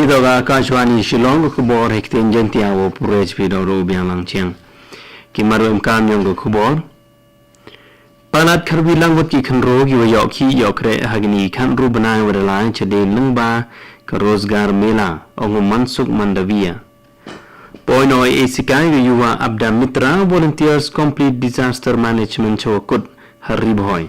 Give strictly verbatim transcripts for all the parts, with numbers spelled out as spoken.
Toh ka Akashvani Shillong, ka khubor ha i ktien Jaiñtia wow puræ cha phi da u Bianglang Chiang. Ki mat wa emkaam yong ka khubor. Palat khatwi lak ngut ki khynroo kiwa yoh khih yoh kreh ha kini ki khatynru bnai wa da lai chadien lyngba ka Rozgar Mela, ong u Mansukh Mandaviya. Poi noh i sikai ka Yuva Apada Mitra Volunteers Complete Disaster Management cha wa kut ha Ri Bhoi.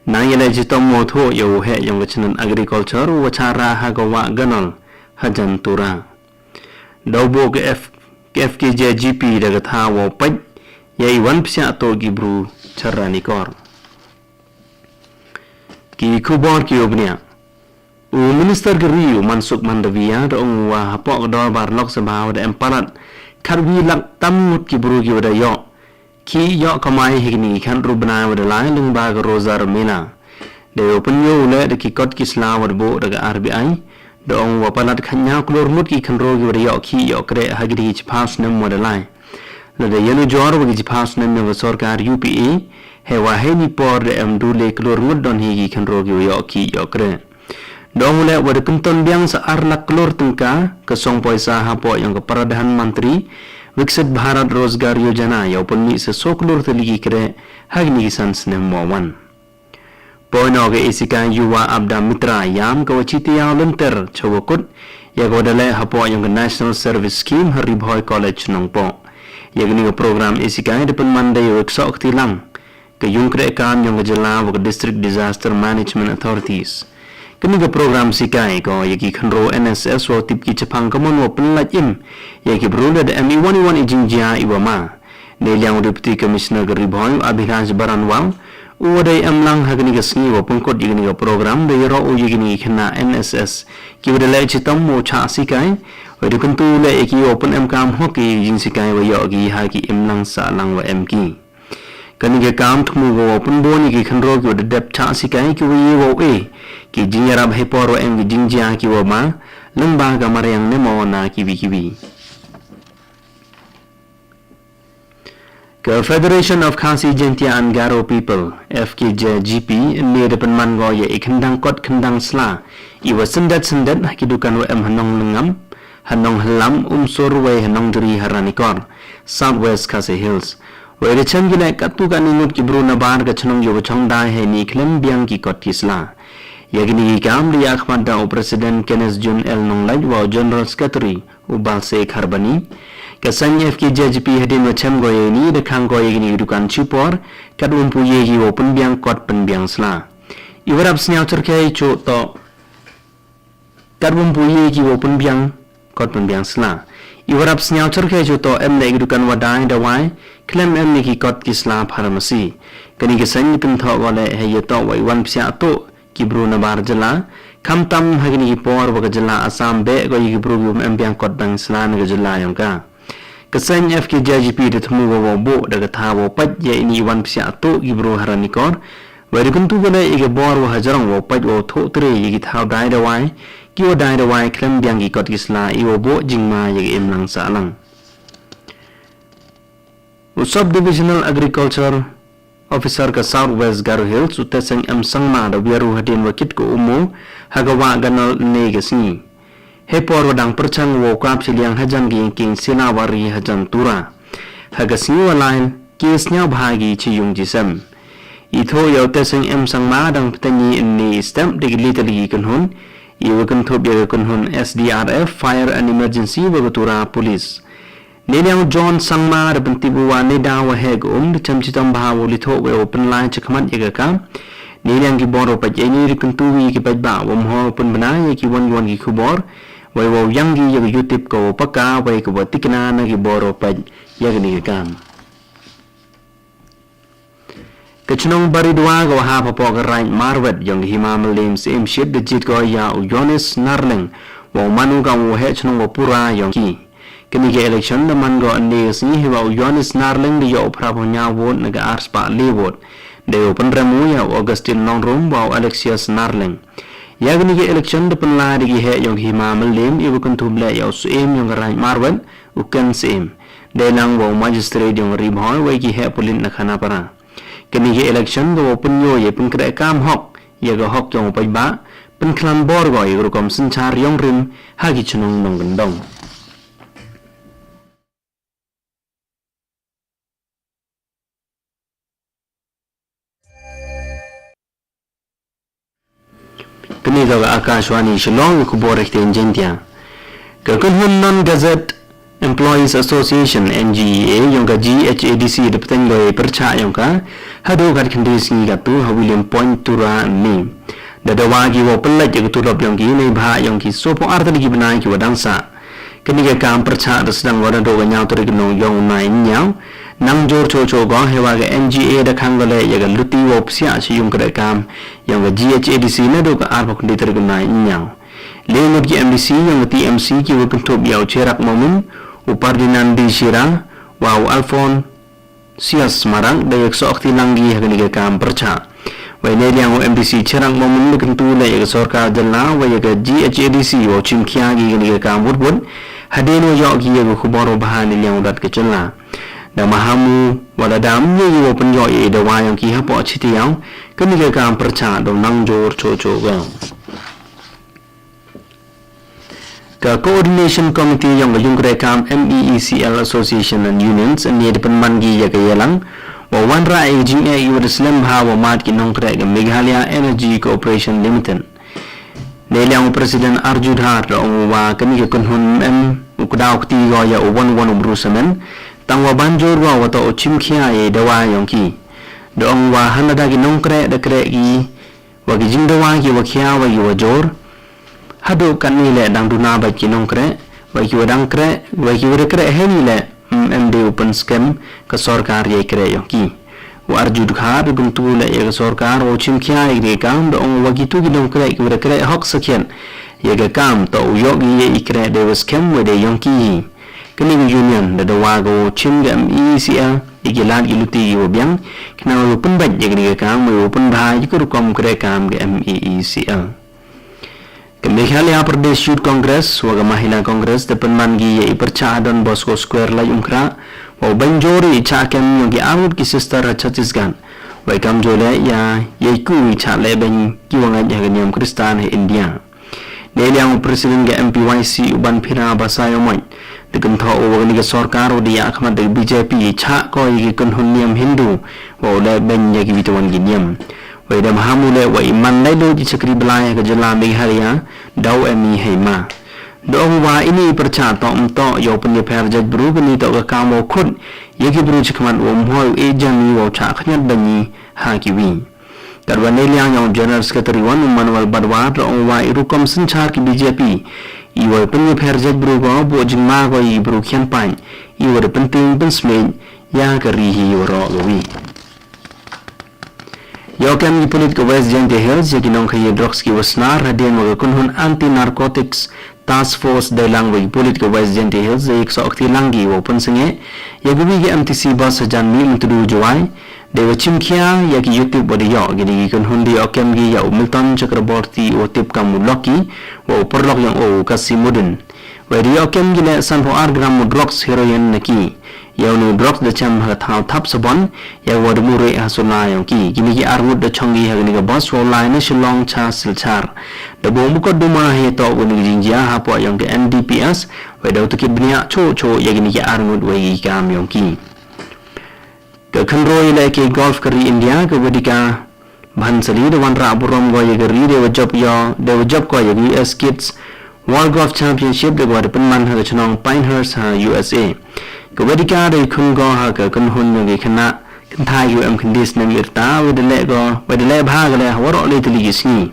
Nang yaleh chitom wow thooh ya u heh yong ka chnat Agriculture uwa chah rah ha ka wah Ganol hajan Tura. Da u booh ka F-, ka F K J G P da ka thaw wow pait ya i wan psiah tooh ki bru cha Ranikor. Ki khubor kiwa bniah. U Minister ka ri u Mansukh Mandaviya da ong u wa hapoh ka dorbar Lok Sabha wa da em palat khatwi lak tam ngut ki bru kiwa da yoh khih yoh kamai ha kini ki khatynru bnai wa da lai lyngba ka Rozgar Mela. Deiwa pynyoo u leh da ki kot ki sla wa da booh da ka R B I, da ong u wa palat khatñiaw klur ngut ki khynroo kiwa da yoh khih yoh kreh ha kini ki chiphaw snem wa da lai. Lada yan ujor wa ki chiphaw snem yong ka sorkar U P A, heiwa heini i por da em du le klur ngut donhi ki khynroo kiwa yoh khih yoh kreh. Da ong u leh wa da kynton biang sa ar lak klur tyngka ka song poisa hapoh yong ka Pradhan Mantri Viksit Bharat Rozgar Yojana yow pynmih sa soo klur tylli ki kreh ha kini ki san snem wa wan. Poi noh ka sikai Yuva Apada Mitra yam kawa chi tayaaw lynter cha wa kut ya kawa da leh hapoh yong ka National Service Scheme ha Ri Bhoi College Nongpoh. Ya kani ka program sikai da pynman da ya wa ksoh kti lang ka yung krehkaam yong ka jylla wa ka District Disaster Management Authorities. Kani ka program sikai ko ya ki khynroo N S S wow tip ki chaphang kammon wow pynlait im ya ki bru lada em iwon iwon i jingjia iwa ma. Neiliang u Deputy Commissioner ka Ri Bhoi u Abhilash Baranwal, uwa da emlang ha kani ka sngi wow pynkut ya kani ka program da yaroh u ya kini ki khynnah N S S kiwa da leh chitom wow chah sikai, wei da kyntu leh ya ki wow pynemkaam hok ya ki jingsikai wa yoh ki ha ki imlang sahlang wa em ki. Kani ka kaam thmu ko wow pynboon ya ki khynroo kiwa da dep chah sikai kiwa ye wow e ki jingyarap heipor wa em ki jingjia kiwa ma, lyngba ka mariang næ mo na kiwi kiwi. Ka Federation of Khasi Jaintia and Garo People, F K J G P, ynne da pynman ko ya i khyndang kot khyndang sla iwa syndet syndet ha ki dukan wa em ha Nonglynngam, ha Nonghyllam, Umsur wei ha Nongjri ha Ranikor, South West Khasi Hills. Wei da chem ki leh kattu katni ngut ki bru nabar ka chnong yow chongdai heini khlem biang ki kot ki sla. Ya kini ki kaam da yakhmat da u President Kenneth June L Nonglait wa u General Secretary u Balse Kharbani. Ka seiñ F K J G P hadien wa chem ko yeini da khang ko ya kini ki dukan chipor, katwym pu ye ki wow pynbiang kot pynbiang sla. Iwa rap sñiaw chyrkhei chooh toh, katwym pu ye ki wow pynbiang kot pynbiang sla. Iwa rap sñiaw chyrkhei chooh toh em leh ki dukan wa dai dawai, khlem em leh ki kot ki sla pharmacy. Kani ka seiñ da kynthoh ko leh heiyatoh wa i wan psiah tooh ki bru nabar jylla, khamtam ha kini ki por wa ka jylla Assam beh ko ya ki bru kiwym em biang kot biang sla na ka jylla yong ka. Ka seiñ F K J G P da thmu ko wow booh da ka thaw wow pait ya ini i wan psiah tooh ki bru ha Ranikor, wei da kyntu ko leh ya ka bor wa hajrong wow pait wow thooh tre ya ki thaw dai dawai kiwa dai dawai khlem biang ki kot ki sla, iwow booh jingma ya ka imlang sahlang. U Sub Divisional Agriculture Officer ka South West Garo Hills u Teseng M Sangma da wiar u hadien wa kit ko u moo ha ka wah Ganol ynne ka sngi, heipor wa dang pyrchang wow kap chiliang hajan ka yingkieng Silawari hajan Tura, ha ka sngi wa lai ki sñiawbha ki chi yung chi sem. I thooh ya u Teseng M Sangma dang pteiñ i ynne i step da ki lai tylli ki kynhun, iwa kynthup ya ka kynhun S D R F, Fire and Emergency wa ka Tura Police. Neiliang u John Sangma da pyntip u wa neidaw wa heh ka um da chem chitom bha wow li thooh wei wow pynlai chakhmat ya ka kaam. Neiliang ki bor wow pait yeini da kyntu wi ya ki paidbah wa ym hoi wow pynbna ya kiwon kiwon ki khubor, wei wow yang ki ya ka yutip kawa paka wei kawa tikna na ki bor wow pait ya kani ka kaam. Ka chnong Baridua kawa hap hapoh ka Raij Marwet yong ka Hima Mylliem Syiemship da jied ko ya u Yonis Narleng wow man u kam u waheh chnong wa pura yong ki. Kani ka election da man ko ynne ka sngi heiwa u Yonis Narleng da yoh u phra phaw ynñiaw vote na ka ar spah le vote, deiwa pynrem u ya u Augustine Nongrum wa u Alexius Narleng. Ya kani ka election da pynlai da ki heh yong ka Hima Mylliem iwa kynthup leh ya u Syiem yong ka Raij Marwet, u Ken Syiem, deilang wa u Magistrate yong ka Ri Bhoi wei ki heh pulit na Khanapara. Kani ka election kawow pynyoo yei pynkrehkaam hok ya ka hok yong u paidbah, pynkhlan bor ko ya ka rukom synchar yong rim ha ki chnong nongkyndong. Kani toh ka Akashvani Shillong, khubor ha ktien Jaiñtia. Ka kynhun Non-Gazette Employees Association, N G E A, yong ka G H A D C da pteng ko ya i pyrchah yong ka hadooh kat khyndai sngi katu ha William Point, Tura, ni. Da dawa ki wow pynlait ya ka tulop yong ki neibhah yong ki soophaw ar tylli ki bnai ki wa dang sah. Kani ka kam pyrchah da sdang ko nadooh ka ynñiaw tarik yong u Naiynñiaw. Nang jur choh choh ko heiwa ka N G A da khang ko leh ya ka luti wow psiah cha yung kreh kam yong ka G H A D C nadooh ka arphaw khyndai tarik u Naiynñiaw. Le ngut ki M D C yong ka T M C ki wa kynthup ya u Chirak Momin, u Ferdinand D Shira, wa u Alphonse Sias Marak da yaksoh kti lang ki ha kani ka kam pyrchah. Wei neiliang u M D C Chirak Momin da kyntu leh ya ka sorkar jylla wa ya ka G H A D C wow chimkhia ki ha kani ka kam wut wut, hadien wa yoh ki ya ka khubor wa bha neiliang u Lat ka jylla. Da maham u wa da dam ya ki wow pynyoh ya i dawa yong ki hapoh chi tayaaw, kani ka kam pyrchah da nang jur choh choh ko. Ka Coordination Committee yong ka yung kreh kam M E E C L Association and Unions ne da pynman ki ya ka yalang wow wanrah ya ka jingeh ya wa da slem bha wa mad ki nongkreh ka Meghalaya Energy Corporation Limited. Neiliang u President Arju Dhar da ong u wa kani ka kynhun em u kdaw kti ko ya u wan u wan u bru samen, tangwa banjur wa wa toh u chimkhia ya i dawa yong ki. Da ong wa hanlada ki nongkreh da kreh ki wa ki jingdawa ki wa khia wa ki wa jur. Hadooh katni leh dang duna bait ki nongkreh, wa ki wa dang kreh, wa ki wa da kreh heini leh, mm, em de u pynskhem ka sorkar ya i kreh yong ki. U Arju Dhar da kyntu leh ya ka sorkar wow chimkhia ya i kam, da ong wa kitu ki nongkreh ki wa da kreh hok sakhiat ya ka kam, toh u yoh ki ya i kreh de wa skhem wa de yong ki hi. Kani ka union da dawa ko wow chim ka M E E C L ya ki lad ki luti ki wa biang, khnang wow pynbait ya kani ka kam, wow pynbha ya ka rukom kreh kam ka M E E C L. Ka Meghalaya Pradesh Youth Congress wa ka Mahila Congress da pynman ki ya i pyrchah ha Don Bosco Square, Laitumkhrah, wow banjur ya i chah kem yong ki arngut ki sister ha Chhattisgarh. Wei kamjooh leh ya, ya i ku i chah leh beiñ ki wa ngait ha ka niam Khristan ha India. Neiliang u President ka M P Y C u Banphira Basaiawmoit da kynthoh u wa kani ka sorkar wa da yakhmat da ka B J P i chah ko ya ki kynhun niam Hindu wow leh beiñ ya kiwi tawon ki niam. Wei da maham u leh wa i man laitlooid i chakri blai ha ka jylla Meghalaya daw em i hei ma. Da ong wa ini i pyrchah toh ym toh yow pynyapher jaitbru, kani toh ka kam wow khut ya ki bru chakhmat wow ym hoi u e jan i wow chah khñiot beiñ i ha kiwi. Katwa neiliang yong u General Secretary wan u Manuel Badwa da ong wa i rukom synchar ki B J P i wow pynyapher jaitbru ko booh jingma ko ya i bru khian paiñ i wa da pyntieng pynsmej ya ka ri hi waroh kawi. Yoh kem ki pulit ka West Jaintia Hills ya ki nongkhaii drugs ki wa snar hadien wa ka kynhun Anti Narcotics Task Force deilang wa ki pulit ka West Jaintia Hills da yaksoh kti lang ki wow pynsangeh ya kawi ka M T C bus hajan Mihmyntdu, Jowai, dei wa chimkhia ya ki yutip wa da yoh. Kini ki kynhun da yoh kem ki ya u Milton Chakraborty u tip kam u Lucky wa u paralok yong o u Kasimuddin. Wei da yoh kem ki leh sanphaw ar gram u drugs heroin na ki. Ya uni u drugs da chem ha ka thaw thap sabon ya wa da mureh ha sula yong ki. Kini ki arngut da chong ki ha kani ka bus wow lai na Shillong cha Silchar. Da booh mukotduma heiyatoh wa kani ka jingjia hapoh yong ka N D P S, wei da u takit bniah choh choh ya kini ki arngut wei ki kam yong ki. Ka khynroo yalehke golf ka ri India, ka Vedika Bhansali da wanrah burom ko ya ka ri dei wa jop yoh, dei wa jop ko ya ka U S Kids World Golf Championship dei wa da pynman ha ka chnong Pinehurst ha U S A. Ka Vedika dei khun ko ha ka kynhun yong ki khynnah kynthai ki wa em khyndai snem i rta, wei da leh ko, wei da leh bha ko leh ha waroh le tylli ki sngi.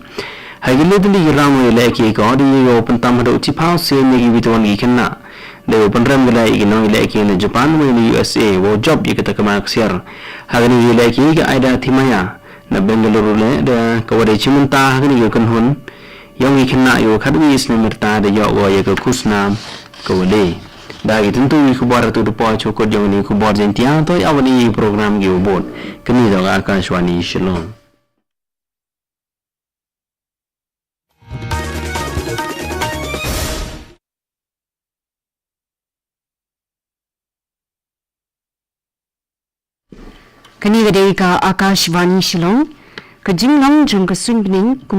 Ha ki le tylli ki round wa yalehke ko, dei yow pyntam hadooh chiphaw sien ya kiwi tawon ki khynnah. Dei wa pynrem ko leh ya ki nongyalehke na Japan wei na U S A wow jop ya ka takma ksiar. Ha kani ka yalehke ka Aida Thimaya na Bengaluru leh da ka wa dei chimbynta ha kani ka kynhun yong ki khynnah ki wa khatwi snem i rta da yoh ko ya ka khusnaam ka wa dei. Da ki kyntu ki khubor hatu da poi cha kut yong kani ka khubor Jaintia, to ya wan i program ki wa bud. Kani toh ka Akashvani Shillong. Kani ka dei ka Akashvani Shillong, ka jinglong jong ka suiñbneiñ kum